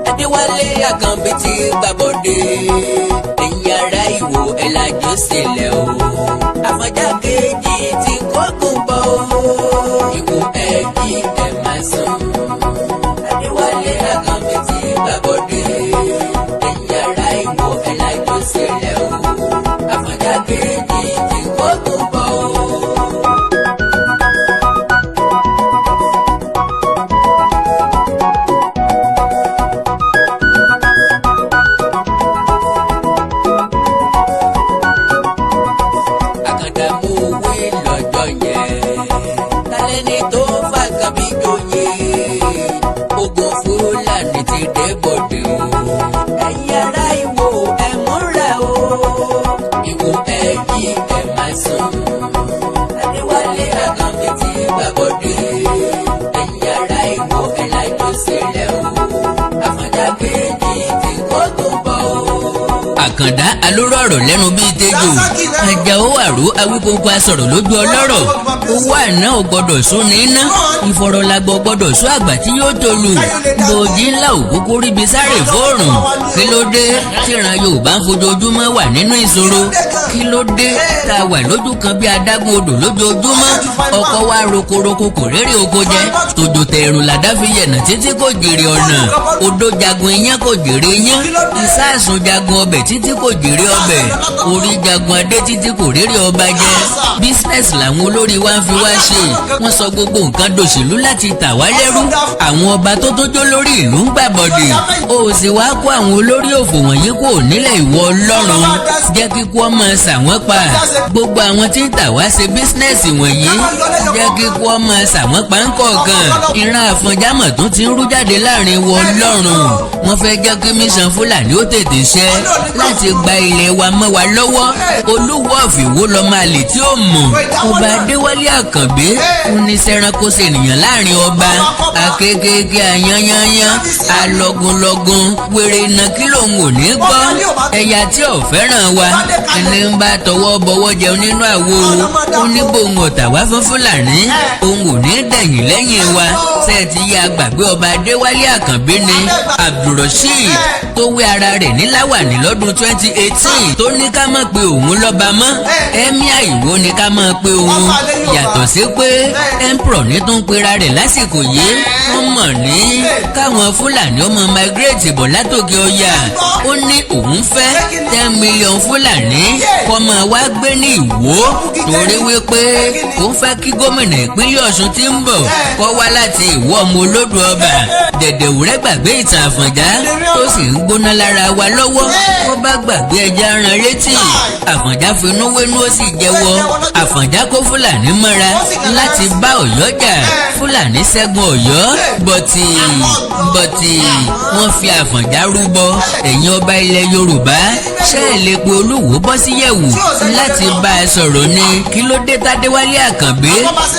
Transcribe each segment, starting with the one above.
Adéwálé Àkànbí ti gbàbọ̀dé. Ẹ̀yin ará Ìwó, ẹ̀ lajú sílẹ̀ o. Àfọ̀njá kejì ti kókùn bọ̀ o. Ìwó, ẹ̀jí, ẹ̀ máa sùn. Adéwálé Àkànbí ti gbàbọ̀dé. Ẹ̀yin ará Ìwó, ẹ̀ lajú sílẹ̀ o. Àfọ̀njá kejì ti kókùn bọ̀ o. Àkàndá, mú wí lọ́jọ́ yẹn. Tálẹ́ni tó fà kàbí joyè? Ogun Fúlàní ti dé bòde o. Ẹ̀yin ará Ìwó, ẹ̀ múra o. Ìwó, ẹ̀jí, ẹ̀ máa sùn. Adéwálé Àkànbí ti gbàbọ̀dé. Ẹ̀yin ará Ìwó, ẹ̀ lajú sílẹ̀ o. Àfọ̀njá kejì ti kógun bọ̀ o. Àkàndá alóró ọ̀rọ̀ lẹ́nu bíi tẹ́jọ́. Àjàó àrò, Awíkóńkó, asọ̀rọ̀ lójú ọlọ́rọ̀. Owó àná ò gbọ́dọ̀ sún ní iná, ìfọ̀rọ̀lágbọ̀ gbọ́dọ̀ sún àgbà tí yóò tolù. Bòjì ńlá òkúkú ríbi sáré fóòrùn. Kí ló dé tíran Yorùbá ń fojoojúmọ́ wà nínú ìṣòro? Kí ló dé tá a wà lójú kan bí adágún odò lójoojúmọ́? Ọkọ wa rokoroko, kò rérè oko jẹ. Tòjò tẹ̀rùn làdá fi yẹ̀nà títí, kò jèrè ọ̀nà. Odó jagun iyán, kò jèrè iyán. Ìsáàsùn jagun ọbẹ̀ títí, kò jèrè ọbẹ̀. Orí jagun adé títí, kò rérè ọba jẹ. Business làwọn olórí wa ń fi wá ṣe. Wọ́n sọ gbogbo nǹkan dòṣèlú láti tà wá lẹ́rú. Àwọn ọba tó tó jó lórí ìlú ń gbàbọ̀dè. Ó sì wá kó àwọn olórí òfò wọ̀nyí kò nílẹ̀. Ìwọ Ọlọ́run, jẹ́ kíkú ọmọ sàwọ́n pa. Gbogbo àwọn tí ń tà wá ṣe business wọ̀nyí, jẹ́ kíkú ọmọ sàwọ́n pa ń kọ̀ọ̀kan. Ìran Àfọ̀njámọ̀ tó ti ń rú jáde láàrin wọ Ọlọ́run, wọ́n fẹ́ jẹ́ kí mission Fúlàní ó tètè ṣẹ láti gba ilẹ̀ wa mọ́ wa lọ́wọ́. Olúwo ọ̀fìwó lọ́mọ àlè tí ó mọ̀. Ọba Adéwálé Àkànbí oníṣẹ́ranko ṣènìyàn láàrin ọba akékèké, àyányányán, alọ́gunlọ́gun, wèrè iná. Kí lòun ò ní gbọ́? Ẹ̀yà tí ò fẹ́ràn wa, ẹni ń bá tọwọ́ bọwọ́ jẹun nínú àwo. Ó ní bòun ọ̀tà wá fún Fúlàní, òun ò ní dẹ̀yìn lẹ́yìn wa. Ṣe é ti yá gbàgbé ọba Adéwálé Àkànbí ni? Abdulrasheed tó wé ara rẹ̀ ní láwàní lọ́dún 2018, tó ní ká má pe òun lọ́ba mọ́, Emir Ìwó ni ká má pe òun. Yàtọ̀ sí pé emperor ní tó ń pera rẹ̀ lásìkò yìí, wọ́n mọ̀ ní káwọn Fúlàní ọmọ migrate bọ̀ látòkè ọya. Ó ní òun fẹ́ 10 million Fúlàní kó máa wá gbé ní Ìwó, torí wípé òun fẹ́ kí gómìnà ìpínlẹ̀ Ọ̀ṣun tí ń bọ̀ kó wá láti Ìwó, ọmọ olódò ọba. Dẹ̀dẹ̀wúrẹ́ gbàgbé ìtàn Àfọ̀njá tó sì ń gbóná lára wa lọ́wọ́. Ó bá gbàgbé, ẹja ran létí. Àfọ̀njá finú wénú, ó sì jẹ́wọ́. Àfọ̀njá kó Fúlàní mọ́ra láti bá Ọ̀yọ́ jà. Fúlàní ṣẹ́gun Ọ̀yọ́, bọ̀tì bọ̀tì, wọ́n fi Àfọ̀njá rúbọ. Ẹ̀yin ọba ilẹ̀ Yorùbá, ṣé ẹ lè pe Olúwo bọ́ sí yẹ̀wù láti bá a sọ̀rọ̀ ni? Kí ló dé tádéwálé Àkànbí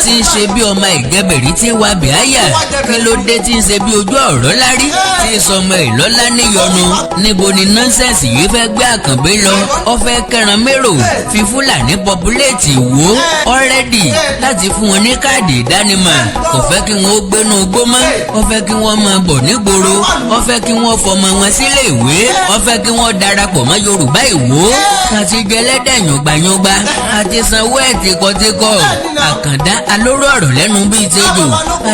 tí ń ṣe bí ọmọ ìgẹ́bẹ̀rí tí wà bíáyà? Kí ló dé tí ń ṣe bí ojú ọ̀rọ̀ lárí tí ń sọmọ ìlọ́lá níyọnu? Níbo ni nonsense yìí fẹ́ gbé Àkànbí lọ? Ó fẹ́ kẹran mérò fi Fúlàní populate Ìwó already láti fún wọn ní káàdì ìdánimọ̀. Kò fẹ́ kí wọ́n ó gbénú gbó mọ́, ó fẹ́ kí wọ́n máa bọ̀ nígboro, ó fẹ́ kí wọ́n fọmọ wọn sílé ìwé, ó fẹ́ kí wọ́n darapọ̀ mọ́ Yorùbá Ìwó. Àti jẹlẹ́dẹ̀ yùngbàyùngbà, àti sanwó ẹ̀ tìkọ̀tìkọ̀. Àkàndá alóró ọ̀rọ̀ lẹ́nu bíi tejò.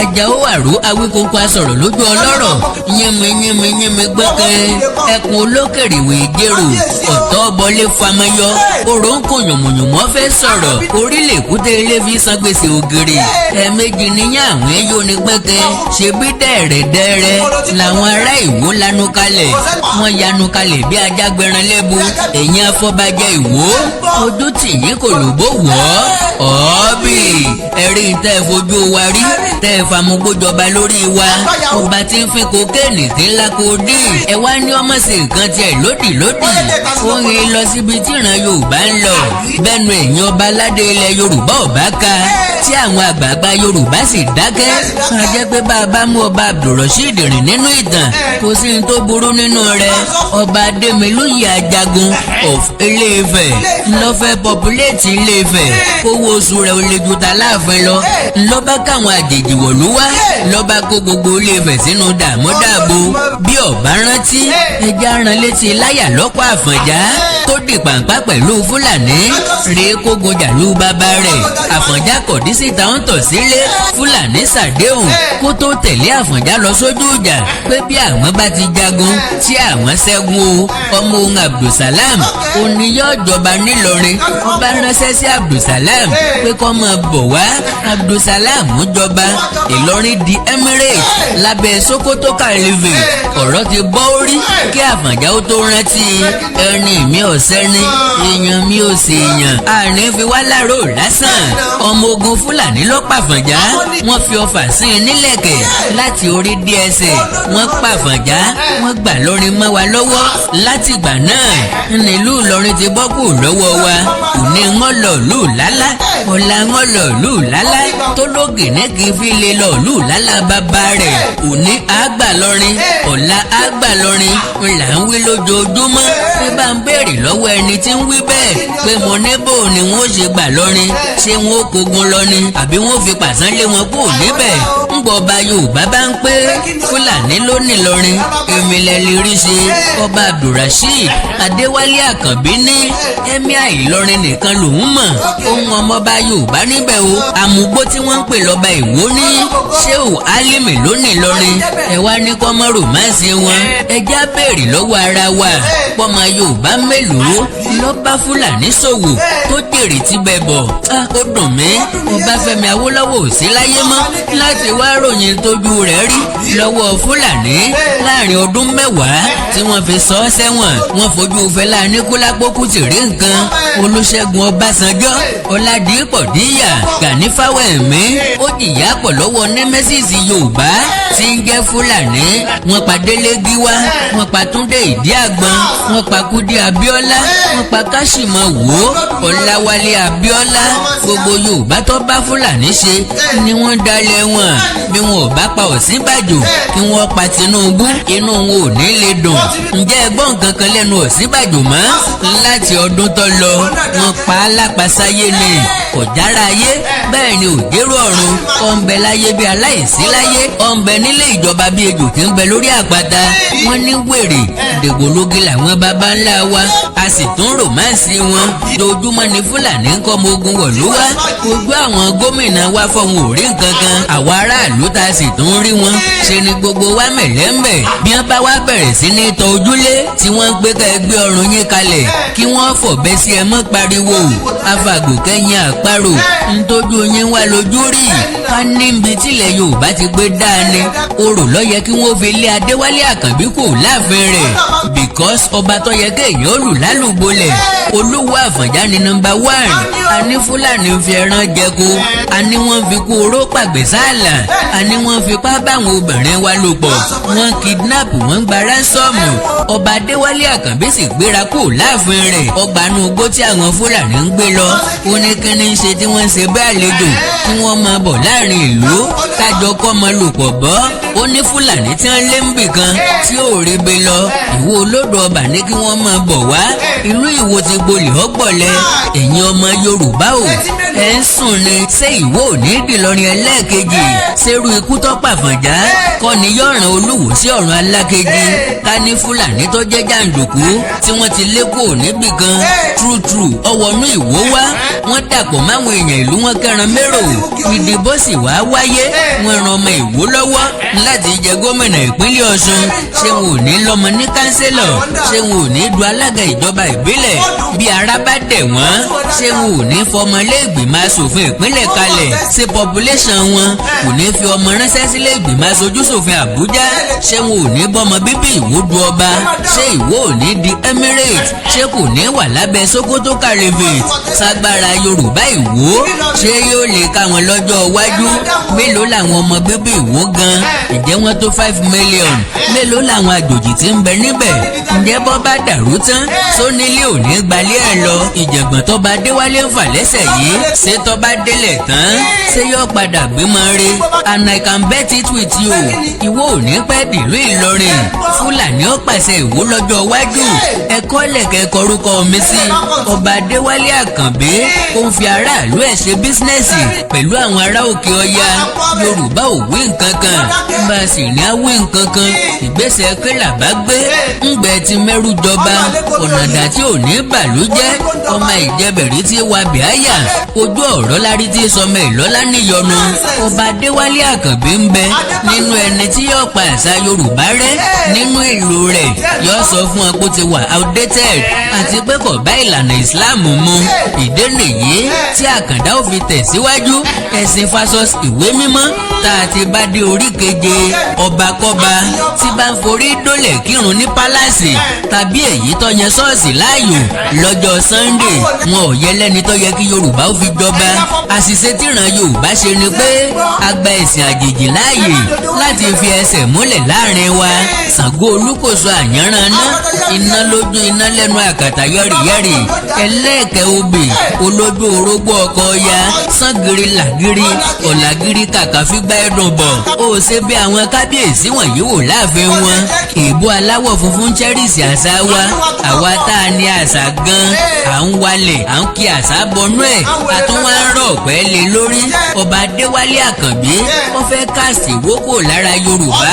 Àjàó àrò, Awíkóńkó, asọ̀rọ̀ lójú ọlọ́rọ̀, yínmi yínmi yínmi gbẹ́kẹ́. Ẹkùn olókèrèwé jèrò ọ̀tọ́ bọlé famayọ. Oró ń kò yànmùyànmọ́ fẹ́ sọ̀rọ̀. Orílẹ̀ èkúté ilé fi san gbèsè ògiri. Ẹ̀ẹ̀mejì níyàn àwọn ẹ̀yọ́ ní pẹ́kẹ́. Ṣebí dẹ̀rẹ̀dẹ̀rẹ̀ làwọn ará Ìwó lanu kalẹ̀, wọ́n yanu kalẹ̀ bí ajágbẹran lẹ́bu. Ẹ̀yin afọbajẹ Ìwó, ojú tì yín kò lóbó wọ̀ ọ́ ọ́ọ́bì. Ẹ̀rí tẹ́ ẹ fojú wa rí, tẹ́ ẹ famugbójọba lórí wa. Ọba tí ń fi kokéènì tí ńlá kò dín, ẹ wá ní ọmọ sí nǹkan tiẹ̀ lódì lódì. dì. Ó ń lọ síbi tí ìran Yorùbá ń lọ. Bẹ́ẹ̀nu ẹ̀yin ọba aládé ilẹ̀ Yorùbá ò bá ka, tí àwọn àgbààgbà Yorùbá sì dákẹ́, a jẹ́ pé bá a bá mú Ọba Abdulrasheed rìn nínú ìtàn, kò sí ní tó burú nínú rẹ̀. Ọba Adémilúyè Ajagun of Ilé-Ifẹ̀ ńlọ́fẹ́ populate Ilé-Ifẹ̀, kówó oṣù rẹ̀ ò lè ju ta láàfin lọ, ńlọ́ba káwọn àjèjì wọ̀lú wá, lọ́ba kó gbogbo Ilé-Ifẹ̀ sínú dààmú dààbò. Bí ọba rántí, ẹja rán létí láyà lọ́pọ̀ Àfọ̀njá tó di pàǹpá pẹ̀lú Fúlàní rèé kógun jàlú bàbá rẹ̀. Àfọ̀njá kọ̀dí síta ń tọ̀ sílé, Fúlàní ṣàdéhùn kó tó tẹ̀lé Àfọ̀njá lọ sójú ìjà pé bí àwọn bá ti jagun tí àwọn ṣẹ́gun o, ọmọ òun Abdulsalam òní yóò jọba nílọrin. Ọba ránṣẹ́ sí Abdulsalam pé kó máa bọ̀ wá. Abdulsalam jọba, Ìlọrin di emirate lábẹ́ Sokoto Caliphate. Ọ̀rọ̀ ti bọ́ orí kí Àfọ̀njá ó tó rántí. Ẹni mi ò sẹ́ni, èèyàn mi ò sì èèyàn, àní fi wá láàrò lásán. Ọmọ ogun Fúlàní ló pàfọ̀njá. Wọ́n fi ọfà sí i nílẹ̀kẹ̀ láti orí dé ẹsẹ̀. Wọ́n pàfọ̀njá, wọ́n gbà lórin mọ́ wa lọ́wọ́. Látìgbà náà nílùú Ìlọrin ti bọ́ kù lọ́wọ́ wa. Òní ńlọ lọ lù lálá, ọ̀la ńlọ lọ lù lálá tó lóògì ní kí n fi lè lọ lù lálá bàbá rẹ̀. Òní àgbà lọrin, ọ̀la àgbà lọrin ńlá ń wí lójoojúmọ́. Pé bá ń béèrè lọ́wọ́ ẹni tí ń wí bẹ́ẹ̀ pé mo ní bò ni wọ́n ṣe gbà lọrin? Ṣé wọ́n ó kogun lọ ni, àbí wọ́n fi pàṣán lé wọn kúrò níbẹ̀? Ń gbọ́ ọba Yorùbá bá ń pé Fúlàní ló ní Ìlọrin, èmi lẹ lè rí ṣe. Ọba Abdulrasheed Adéwálé Àkànbí ní Emir Ìlọrin nìkan lòún mọ̀, ohun ọmọọba Yorùbá níbẹ̀ o. Àmúgbó tí wọ́n ń pè lọ́ba Ìwó ní Ṣéhù Álímì ló ní Ìlọrin. Ẹ wá ní kọ́mọ́ romance wọn. Ẹ já béèrè lọ́wọ́ ara wa, pọ́mọ Yorùbá mélòó ló bá Fúlàní ṣòwò tó jèrè tí bẹ́ẹ̀ bọ̀? Ó dùn mí, Ọbáfẹ́mi Awólọ́wọ̀ ò sí láyé mọ́ láti wá ròyìn tójú rẹ̀ rí lọ́wọ́ Fúlàní láàrin ọdún 10 tí wọ́n fi sọ ọ́ sẹ́wọ̀n. Wọ́n fojú Fẹlá Aníkúlápó Kútì rí nǹkan. Olúṣẹ́gun Ọbásanjọ́, Ọládìpọ̀ Díyà, Gani Fáwẹ̀mí ó jìyà pọ̀ lọ́wọ́ nemesis Yorùbá tí ń jẹ́ Fúlàní. Wọ́n pa Délé Gíwá, wọ́n pa Túndé Ìdíàgbọn, wọ́n pa Kúdí Abíọ́lá, wọ́n pa Káṣímọ̀ wò Ọláwálé Abíọ́lá. Gbogbo Yorùbá tó bá Fúlàní ṣe ni wọ́n dalẹ̀ wọn. Bí wọn ò bá pa Ọ̀ṣínbàjò, kí wọ́n pa Tinubu, inú wọn ò ní lè dùn. Ǹjẹ́ ẹ gbọ́ nǹkan kan lẹ́nu Ọ̀ṣínbàjò mọ́ láti ọdún tó lọ? Wọ́n pa á lápasáyé ni, kò jára ayé, bẹ́ẹ̀ ni òjérò ọ̀run. Ó ń bẹ láyé bí aláìsí láyé, ó ń bẹ nílé ìjọba bí ejò tí ń bẹ lórí àpáta. Wọ́n ní wèrè dègbòlógi làwọn baba ńlá wa, a sì tún romance wọn. Dojúmọ́ ni Fúlàní ń kọ́ ọmọ ogun wọ̀lú wá. Ojú àwọn gómìnà wa fọ̀hún ò rí nǹkan kan. Àwa aráàlú tá a sì tún rí wọn, ṣe ni gbogbo wa mẹ̀lẹ́mẹ̀. Bí wọ́n bá wá bẹ̀rẹ̀ sí ní tọ ojúlé tí wọ́n ń gbé ká ẹgbẹ́ ọrùn yín kalẹ̀ kí wọ́n fọ̀bẹ sí ẹ mọ́ pariwo afàgò kẹ́yìn àparò ntójú yín wá lójú rí. Ká níbi tílẹ̀ Yorùbá ti gbé dáa ni orò ló yẹ kí wọ́n fi lé Adéwálé Àkànbí kù láàfin rẹ̀, because ọba tó yẹ kéèyàn ó lù lálùbọ́lẹ̀, Olúwo Àfọ̀njá ni number one. A ní Fúlàní ń fi ẹran jẹko, a ní wọ́n fi kú oró pàgbẹ́ sáàlà, a ní wọ́n fipá báwọn obìnrin wa lò pọ̀, wọ́n kidnap, wọ́n gba ransom. Ọba Adéwálé Àkànbí sì gbéra kù láàfin rẹ̀, ọgbà inú igbó tí àwọn Fúlàní ń gbé lọ. Ó ní kíní ń ṣe tí wọ́n ń ṣe bẹ́ẹ̀ àlejò kí wọ́n máa bọ̀ láàrin ìlú kájọ kọ́ ọmọ lò pọ̀ bọ́. Ó ní Fúlàní tí wọ́n lé ń bì kan tí ò ríbi lọ, Ìwó olódò ọba ní kí wọ́n máa bọ̀ wá ìlú. Ìwó ti gbolè ọgbọ̀lẹ̀. Ẹ̀yin ọmọ Yorùbá o, ẹ̀ ń sùn ni. Ṣé Ìwó ò ní dìlọrin ẹlẹ́ẹ̀kejì? Ṣerú ikú tó pàfọ̀njá kọ́ ni yọ̀ràn Olúwo sí ọ̀run alákejì? Ká ní Fúlàní tó jẹ́ jàǹdùkú tí wọ́n ti lé kúrò níbì kan, true true, ọwọ́nú Ìwó wá, wọ́n dàpọ̀ máwọn èèyàn ìlú, wọn kẹran mérò, ìdìbò sì wá wáyé, wọ́n ran ọmọ Ìwó lọ́wọ́ láti jẹ gómìnà ìpínlẹ̀ Ọ̀ṣun, ṣé wọn ò ní lọ́mọ ní kánsílọ̀? Ṣé wọn ò ní du alága ìjọba ìbílẹ̀? Bí ara bá dẹ̀ wọ́n, ṣé wọn ò ní fọmọ lẹ́gbìmọ̀ asòfin ìpínlẹ̀ kalẹ̀? Ṣé population wọn kò ní fi ọmọ ránṣẹ́ sílé ìgbìmọ̀ aṣojúṣòfin Àbújá? Ṣé wọn ò ní bọ́mọ bíbí Ìwó du ọba? Ṣé Ìwó ò ní di emirate? Ṣé kò ní wà lábẹ́ Sokoto Caliphate? Ságbára Yorùbá Ìwó, ṣé yóò lè ká wọn lọ́jọ́ iwájú? Mélòó làwọn ọmọ bíbí Ìwó gan? Ǹjẹ́ wọ́n tó 5 million? Mélòó làwọn àjòjì tí ń bẹ níbẹ̀? Ǹjẹ́ bọ́ bá dàrú tán, sónílé ò ní gbalẹ̀ ẹ̀ lọ? Ìjàngbọ̀n tó bá Déwálé ń fà lẹ́sẹ̀ yìí, ṣé tó bá délẹ̀ tán, ṣé yóò padà gbémọ re? And I can bet it with you, ìwọ ò ní pẹ́ dìlú Ìlọrin. Fúlàní ó pàṣẹ Ìwó lọ́jọ́ iwájú. Ẹ̀kọ́ lẹ̀kẹ́ kọrúkọ mi sí ọba Adéwálé Àkànbí. Ó ń fi aráàlú ẹ̀ ṣe business pẹ̀lú àwọn ará òkè ọya. Yorùbá ò wí nǹkan kan, bá a sì ní á wí nǹkan kan. Ìgbésẹ̀ kílà bá gbé ńgbẹ́ ti mẹ́rù jọba, ọ̀nà dà tí ò ní bàlújẹ́. Ọmọ ìjẹbẹ̀rí tí wà bíáyà, ojú ọ̀rọ̀ lárí tí sọmọ ìlọ́lá níyọnu. Ọba Adéwálé Àkànbí ń bẹ nínú ẹni tí yóò pa àṣà Yorùbá rẹ́ nínú ìlú rẹ̀. Yóò sọ fún ọ pé ó ti wà outdated àti pé kò bá ìlànà Islam mu. Ìdí nìyí tí Àkàndá ò fi tẹ̀síwájú. Ẹ̀sìn versus ìwé mímọ́ tá a ti bá dé orí keje. Ọba kọ́ba tí bá ń forí dólẹ̀ kírun ní palace tàbí èyí tó yan ṣọ́ọ̀ṣì láàyò lọ́jọ́ Sunday, wọn ò yẹ lẹ́ni tó yẹ kí Yorùbá ó fi jọba. Àṣìṣe tíran Yorùbá ṣe ni pé a gba ẹ̀sìn àjèjì láàyè láti fi ẹsẹ̀ múlẹ̀ láàrin wa. Ṣàngó Olúkòso, àyànrànná, iná lójú, iná lẹ́nu, àkàtà yọ̀rìyọ̀rì, ẹlẹ́ẹ̀kẹ́ obì, olójú orógbó, ọkọ̀ ọya sangiri làgiri ọ̀làgiri, kàkà fígbà ẹ̀dùn bọ̀. Ó ṣe bí àwọn kábíyèsí wọ̀nyí wò láàfin wọn. Ìbò aláwọ̀ funfun cherish àṣà wa. Àwa tá a ní àṣà gan, à ń walẹ̀, à ń kí àṣà bọnú ẹ̀, a tún wá ń rọ̀ pẹ́ lé lórí. Ọba Adéwálé Àkànbí, wọ́n fẹ́ cast ìwókò lára Yorùbá.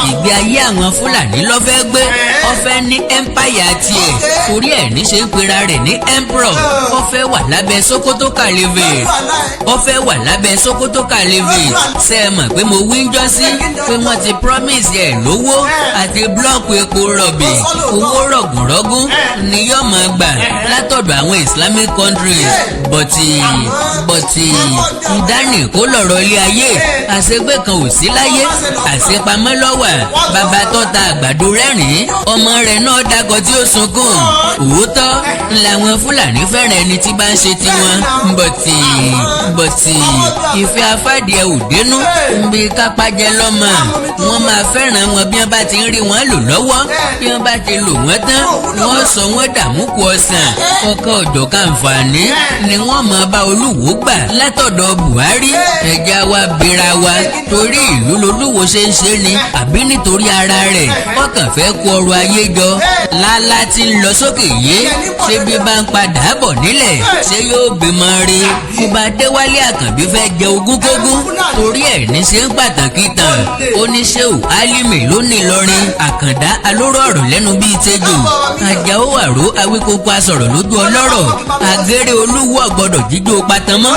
Ìgbé ayé àwọn Fúlàní ló fẹ́ gbé. Ó fẹ́ ní empire tiẹ̀, torí ẹ̀ ní ṣe ń pera rẹ̀ ní emperor. Ó fẹ́ wà lábẹ́ Sokoto Caliphate, ó fẹ́ wà lábẹ́ Sokoto Caliphate. Ṣe é mọ̀ pé mo wí ń jọ́sí pé wọ́n ti promise ẹ̀ lówó àti block epo rọ̀bì? Owó rọ̀gùnrọ̀gùn ni yóò máa gbà látọ̀dọ̀ àwọn Islamic countries. But ìdánì kó lọ̀rọ̀ ilé ayé, àṣegbé kan ò sí láyé, àṣepamọ́ lọ́wà. Bàbá tó ta àgbàdo rẹ́rìn-ín, ọmọ rẹ̀ náà dákọ̀ tí ó sunkún. Òótọ́ làwọn Fúlàní fẹ́ràn ẹni tí bá ń ṣe tiwọn, but ìfẹ́ afádìẹ ò dénú bí kápájẹ lọ́mọ. Wọ́n máa fẹ́ràn wọn bí wọ́n bá ti ń rí wọn lò lọ́wọ́. Bí wọ́n bá ti lò wọ́n tán, wọ́n sọ wọ́n dààmú kú ọ̀sán. Ọkọ̀ ọ̀jọ̀kan àǹfààní ni wọ́n máa bá Olúwo gbà látọ̀dọ̀ Buhari. Ẹja wa bira wa, torí ìlú lolúwo ṣe ń ṣe ni, àbí nítorí ara rẹ̀? Ọkàn fẹ́ kó ọrọ̀ ayé jọ. Lálá tí ń lọ sókè yìí, ṣé bí bá ń padà bọ̀ nílẹ̀, ṣé yóò bímọ rí? Ọba Adéwálé Àkànbí fẹ́ jẹ ogún kógún, torí ẹ̀ ní ṣe ń pàtàkì tàn. Oníṣẹ́wò Álímì ló ní Ìlọrin. Àkàndá alóró ọ̀rọ̀ lẹ́nu bíi tẹ́jọ́ Àjàó àró, Awíkókó asọ̀rọ̀ lójú ọlọ́rọ̀. Àgẹ́rẹ́ olúwo ọ̀gbọ́dọ̀ jíjó patamọ́.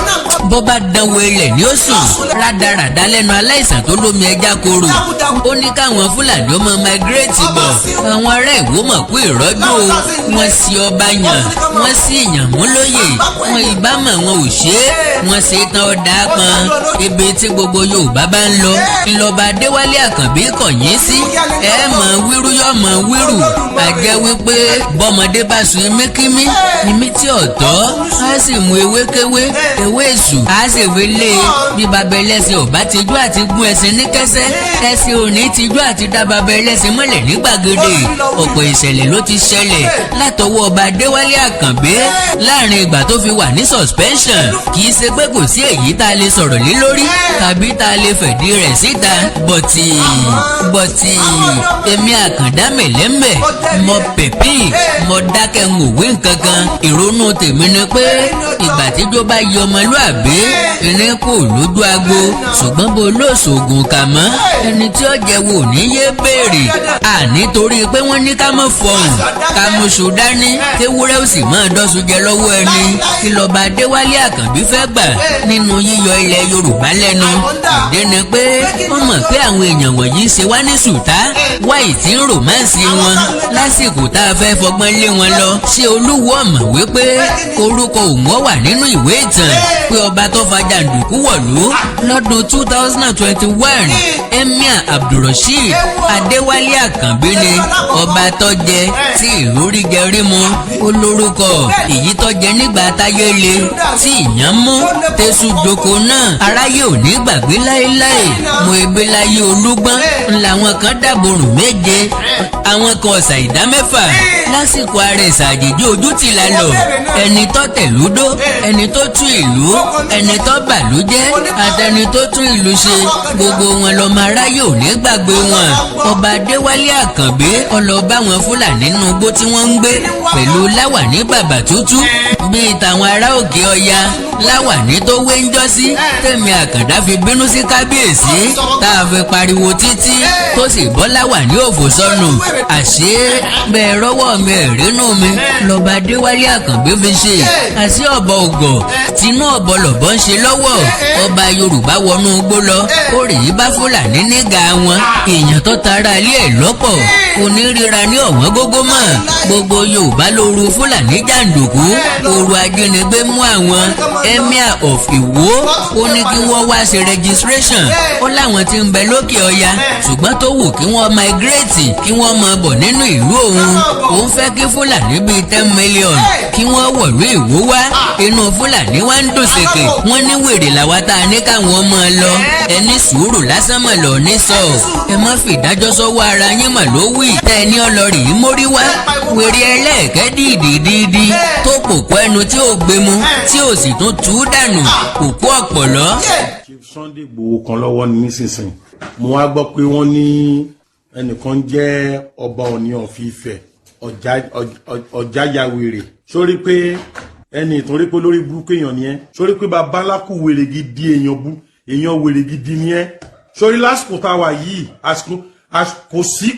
Bọ́ bá dánwò ilẹ̀ ní ó sùn rádaràdá lẹ́nu aláìsàn tó lómi ẹja korò. Ó ní káwọn Fúlàní ó máa migrate bọ̀. Àwọn ará Ìwó mọ̀ kú ìrọ́jú o. Wọ́n sì ọba yàn, wọ́n sì yàn mú lóyè. Wọn ìbámu àwọn ò ṣe é, wọ́n ṣe tán, ọ̀dà pọn. Ibi tí gbogbo Yorùbá bá ń lọ, ńlọba Adéwálé Àkànbí kọ̀yìn sí. Ẹ mọ̀ wíru, yọ̀ mọ̀ wíru. Àjẹ́ wípé bọ́mọdé bá sun imíkímí, imí tí ọ̀tọ́ á sì mú ewékéwé, ewé èṣù á sì fi lé e. Bí bàbá ẹlẹ́sìn ò bá tijú àti gún ẹṣin ní kẹsẹ́, ẹṣin ò ní tijú àti dá bàbá ẹlẹ́sìn mọ́lẹ̀ ní gbàgede. Ọ̀pọ̀ ìṣẹ̀lẹ̀ ló ti ṣẹlẹ̀ látọwọ́ ọba Adéwálé Àkànbí láàrin ìgbà tó fi wà ní suspension. Kì í ṣe pé kò sí èyí tá a lè sọ̀rọ̀ lé lórí tàbí tá a lè fẹ̀dí rẹ̀ síta, but èmi Àkàndá mẹ̀lẹ́mẹ̀, mọ pèpì, mọ dákẹ́, ń òwe nǹkan kan. Ìrònú tèmi ni pé ìgbà tíjó bá yọ ọmọlúàbí, ìní kò lójú agbo. Ṣùgbọ́n bó lóṣoògùn kà mọ́, ẹni tí ó jẹ wò ní yé béèrè. Àní torí pé wọ́n ní ká mọ̀ fọ̀hún, ká mú ṣù dání, kéwúrẹ́ ò sì máa dọ́sùn jẹ lọ́wọ́ ẹni. Kí lọ́ba Adéwálé Àkànbí fẹ́ gbà nínú yíyọ ilẹ̀ Yorùbá lẹ́nu? Ìdí ni pé wọ́n mọ̀ pé àwọn èèyàn wọ̀nyí ṣe wá ní sùtá wáyì tí ń romance wọn lásìkò tá a fẹ́ fọgbọ́n lé wọn lọ. Ṣé Olúwo ọ̀mọ̀ wípé orúkọ òun wà nínú ìwé ìtàn pé ọba tó fa jàǹdùkú wọ̀lú lọ́dún 2021, Emir Abdulrasheed Adéwálé Àkànbí ni ọba tó jẹ tí ìlú rí jẹ rí mu? Ó lórúkọ èyí tó jẹ nígbà táyé le, tí ìyàn mú tẹ̀sù joko náà, aráyé ò ní gbàgbé láéláé. Mo ebe láyé olúgbọ́n làwọn kan dàborùn méje. Àwọn kan ọ̀sà ìdá 6 lásìkò àrẹ̀sà àjèjì ojú ti là lọ. Ẹni tó tẹ̀lúdó, ẹni tó tún ìlú, ẹni tó bàlú jẹ́, àtẹni tó tún ìlú ṣe, gbogbo wọn lọ́mọ aráyé ò ní gbàgbé wọn. Ọba Adéwálé Àkànbí ọlọ́ba wọn Fúlàní nínú igbó tí wọ́n ń gbé pẹ̀lú láwàní bàbà tútú bíi tàwọn ará òkè ọya, láwàní tó wé ń jọ́sí tẹ̀mí Àkàndá fi bínú sí kábíyèsí, tá a fi pariwo títí tó sì bọ́ láwàní òfò sọnù. Àṣé bẹ́ẹ̀ rọ́wọ́ mi ẹ̀rínú mi lọ́ba Adéwálé Àkànbí fi ṣe. Àṣé ọ̀bọ ògọ̀ tinú ọ̀bọ lọ̀bọ ń ṣe lọ́wọ́. Ọba Yorùbá wọnú igbó lọ, ó rè é bá Fúlàní nígà wọn. Èèyàn tó tara ilé ẹ̀ lọ́pọ̀ onírira ní ọ̀wọ́n gógó mọ̀. Gbogbo Yorùbá lóru Fúlàní jàǹdùkú, òru ajínigbé mú àwọn. Emir of Ìwó ó ní kí wọ́n wá ṣe registration. Ó láwọn tí ń bẹ lókè ọya ṣùgbọ́n tó wù kí wọ́n migrate, kí wọ́n máa bọ̀ nínú ìlú òun. Òun fẹ́ kí Fúlàní bíi 10 million kí wọ́n wọ̀lú Ìwó wá. Inú Fúlàní wá ń dùn sèké. Wọ́n ní wèrè làwa tá a ní káwọn máa lọ. Ẹni sùúrù lásán mọ̀ lọ ní sọ. Ẹ má fìdájọ́ sọ́wọ́ ara yín mà ló wí. Tẹ́ ẹ ní ọlọ́rì yìí mórí wá, wèrè ẹlẹ́ẹ̀kẹ́ dìdìdìdì tó kòkó ẹnu tí ò gbé mu tí ò sì tún tú dànù kòkó ọ̀pọ̀lọ́. Chief Sunday Igboho kan lọ́wọ́ ní nísinsìnyí. Mo wá gbọ́ pé wọ́n ní ẹnìkan jẹ́ ọba Ọọ̀ni of Ifẹ̀, Ọ̀jáyàwèrè, sórí pé ẹni ìtúnrí pé lórí burúkú èèyàn ni ẹ́, sórí pé babaláku wèrè gidi, èèyàn bú, èèyàn wèrè gidi ni ẹ́. Sórí lásìkò tá a wà yìí, àsìkò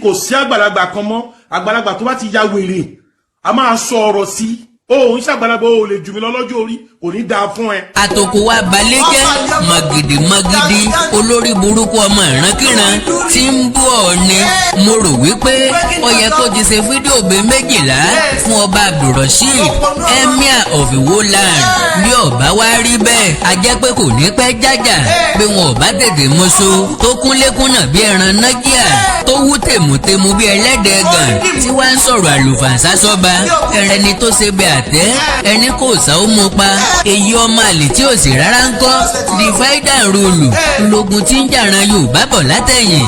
kò sí àgbàlagbà kan mọ́. Àgbàlagbà tó bá ti ya wèrè, a máa sọ ọ̀rọ̀ sí o. Ò ń ṣàgbàlagbà, o ò lè jù mí lọ lọ́jọ́ orí, kò ní dáa fún ẹ. Àtòkù wa balẹ̀ jẹ́ màgìdì màgìdì, olórí burúkú, ọmọ ìrankíran tí ń bú Ọọ̀ni. Mo rò wípé ó yẹ kó ti ṣe fídíò bíi 12 fún ọba Abdulrasheed, Emir of Iwo land. Bí ọba wa rí bẹ́ẹ̀, a jẹ́ pé kò ní pẹ́ jájà bí wọn ò bá tètè mọ́ṣó tó kúnlékúnnà bí ẹran nájíà, tó wú tèmùtèmù bí ẹlẹ́dẹ̀ẹ́ gàn, tí wàá ń sọ̀rọ̀ àlùfàǹsá sọ́ba ẹrẹni tó ṣe bẹ àtẹ́ ẹni kò sá ó mú pa. Èyí ọmọ àlè tí ò sì rárá ń kọ́. Divide and rule lógun tí ń jàran Yorùbá bọ̀ látẹ̀yìn.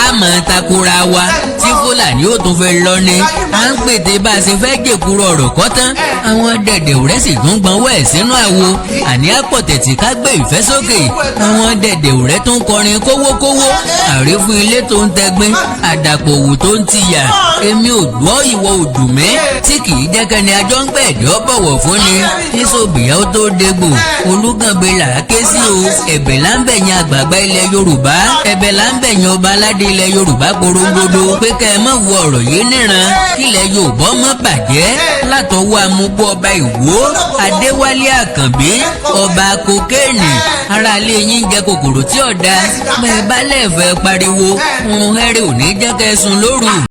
A máa takora wa tí Fúlàní ó tún fẹ́ lọ ni à ń pètè bá a ṣe fẹ́ jèkúrò ọ̀rọ̀ kọ́ tán. Àwọn dẹ̀dẹ̀ rẹ̀ sì tún gbọ́nwọ́ ẹ̀ sínú àwo. Àní àpọ̀tẹ̀tì ká gbé ìfẹ́ sókè. Àwọn dẹ̀dẹ̀ rẹ̀ tún kọrin kówókówó àrífún ilé tó ń tẹgbín, àdàpọ̀ òwò tó ń tìyà. Èmi ò gbọ́, ìwọ òdùnmẹ́ tí kì í jẹ́ kẹ́ni ajọ́ ń gbẹ̀dọ̀ bọ̀wọ̀ fún ni níṣòbìyà ó tó dégbò. Olúgàngbé là á ké sí o. Ẹ̀bẹ̀ là ń bẹ̀yìn àgbààgbà ilẹ̀ Yorùbá, ẹ̀bẹ̀ là ń bẹ̀yìn ọba aládé ilẹ̀ Yorùbá korongodo pé kẹ́ ẹ má wo ọ̀rọ̀ yìí níran, kílẹ̀ Yorùbá má bàjẹ́ látọwọ́ amúgbó ọba Ìwó Adéwálé Àkànbí, ọba kokéènì. Aráalé yín jẹ kòkòrò tí ọ̀dà bẹ́ẹ̀ bá lẹ́ẹ̀fẹ́ pariwo ń hẹ́rẹ́, ò ní jẹ́ kẹ́ sùn lóru.